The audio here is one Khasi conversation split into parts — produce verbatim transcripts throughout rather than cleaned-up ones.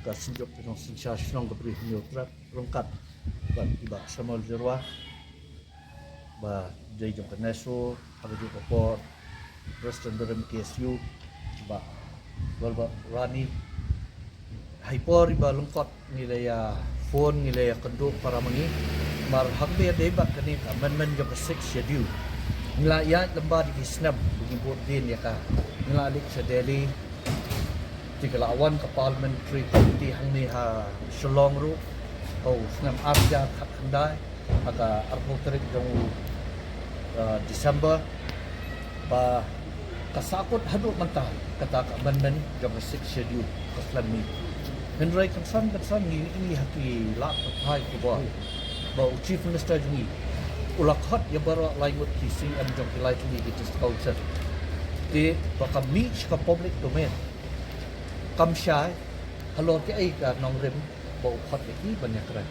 Ka synjuk ki nongsynshar shnong ka Bri Hynñiewtrep ryngkat bad i Bah Samuel Jyrwa ba dei jong ka NESO, ha kajuh ka por President barim K S U, i Bah Wilbert Rani. Ha i por iba lyngkot ngi la ïa phone, ngi la ïa kynduh para ma ngi. Namar ha kaba ïadei bad kane ka amendment jong ka Sixth Schedule, ngi la ïaid lem bad ki snem ba ngi bud dien ïa ka. Ngi la leit sha Delhi. Te ka la wan ka Parliamentary Committee hangne ha Shillong ruh ha u snem ar hajar khatkhyndai, ha ka arphew tarik jong u, uh, December, ba ka sahkut haduh mynta kata ka amendment jong ka Sixth Schedule ka khlem mih. Hynrei kynsan kynsan ngi ïohi ha ki lad pathai khubor ba u Chief Minister jong ngi u la khot ïa baroh lai ngut ki C M jong ki lai tylli ki District Council. Te ba ka mih sha ka public domain, kam shai halor kaei ka nongrim ba u khot ïa ki ban ïakren.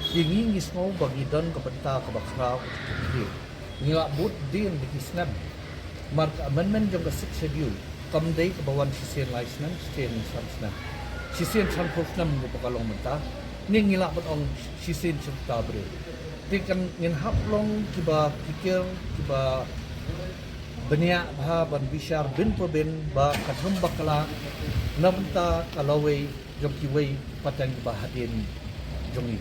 Te ngi ngi sngew ba ngi don ka bynta kaba khraw ka jingkyrkhu. Ngi la bud dien da ki snem. Namar ka amendment jong ka Sixth Schedule kam dei kaba wan shisien lai snem, shisien san snem, shisien sanphew snem kumba ka long mynta. Ngi ngi lah ban ong shisien shi rta briew. Te kan ngin hap long kiba kikir, kiba bniah bha ban bishar bin pa bin ba kan ym bakla na bynta ka lawei jong kiwei ki pateng kiba hadien jong ngi.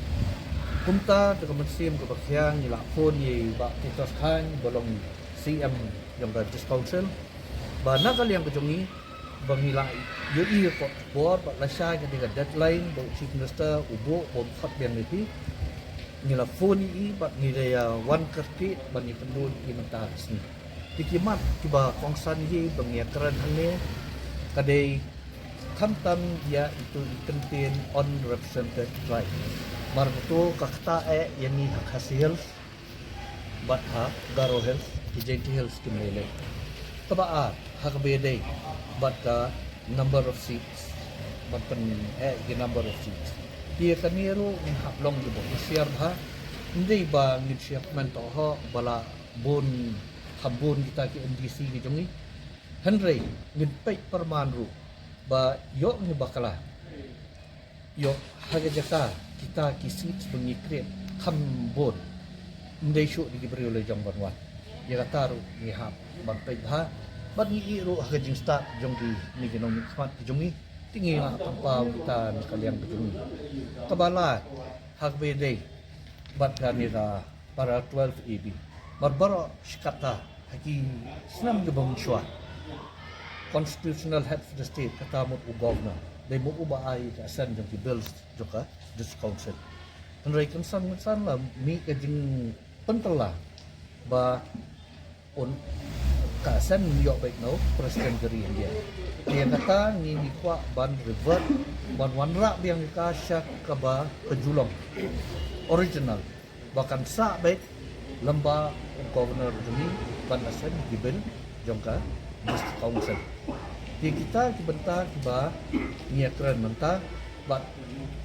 Kumta da ka mynsiem kaba khia ngi la phone ïa i Bah Titos Chyne ba long C M jong ka District Council, ba na ka liang ka jong ngi ba ngi la ïohi ïa ka khubor ba lashai ka dei ka deadline ba u Chief Minister u buh ba un khot biang ïa phi. Ngi la phone ïa i bad ngi la ïa wan kyrkieh ban ïakynduh ïa i mynta ka sngi. Te ki mat kiba kongsan hi ba ngi ïakren hangne ka dei khamtam ïa itu i kyntien unrepresented tribe. Namar kato ka ktah eh ïa ngi ha Khasi Hills bad ha Garo Hills, ki Jaintia Hills kim lei lei. Kaba ar ha kaba ïadei bad ka number of seats, ban pyneh ki number of seats. Te ïa kane ruh ngin hap long kiba husiar bha. Ym dei ba ngin shu ïakmen tohok ba la bun, kham bun kita ki M D C ki jong ngi. Hynrei ngin peit pyrman ruh ba ïoh ngi bakla, ïoh ha ka jaka kita ki seats ba ngi create kham bun, ym dei shuh da ki briew la jong ban wan. Ïa kata ruh ngi hap ban peit bha. Bad ngi ïohi ruh ha ka jingstad jong kine ki nongmihkhmat ki jong ngi, te ngi la pynpaw kita na ka liang ka jong ngi. Kaba lai ha kaba ïadei bad kane ka para twelve A B. Namar baroh shi katta ha ki snem kiba mynshuwa, constitutional head of the state kata mut u governor, dei mut uba ai ka assent jong ki bills jong ka District Council. Hynrei kynsan kynsan la mih ka jingpyntylla ba un, ka assent un ïoh beit na u President ka ri India. Te ïa kata ngi ngi kwah ban revert, ban wanrah biang ïa ka sha kaba ka jinglong original, ba kan sah beit lem bad u Governor jong ngi ban assent ki bill jong ka District Council. Te kita ki bynta kiba ngi ïakren mynta, bad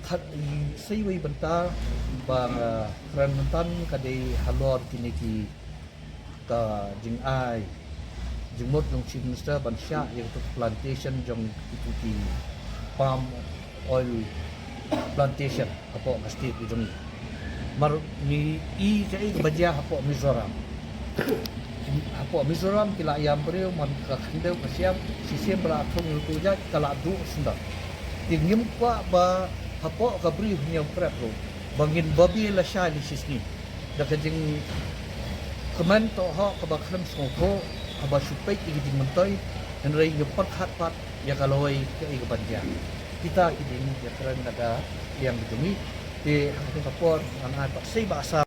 khat i, sa iwei i bynta ba nga kren mynta ka dei halor kine ki, ka jingai jingmut jong Chief Minister ban shah ïa kito ki plantation jong kito ki palm oil plantation hapoh ka state ka jong ngi. Namar ngi i kaei kaba jia hapoh Mizoram. Hapoh Mizoram ki la ïam briew man ka khyndew ka shiap, shisien ba la thung ïa uto u jait ka la duh sngewdon. Te ngim kwah ba hapoh ka Bri Hynñiewtrep ruh ba ngin babe lashai la shisngi da ka jingkmen tohok kaba khlem sngewthuh, kaba shu peit ïa ki jingmyntoi, hynrei ngim pyrkhat pat ïa ka lawei kaei kaban jia. Kita ki dei ngi ïakren na ka liang ka jong ngi. Te ha kane ka por ngan ai pat sa i Bah Sam.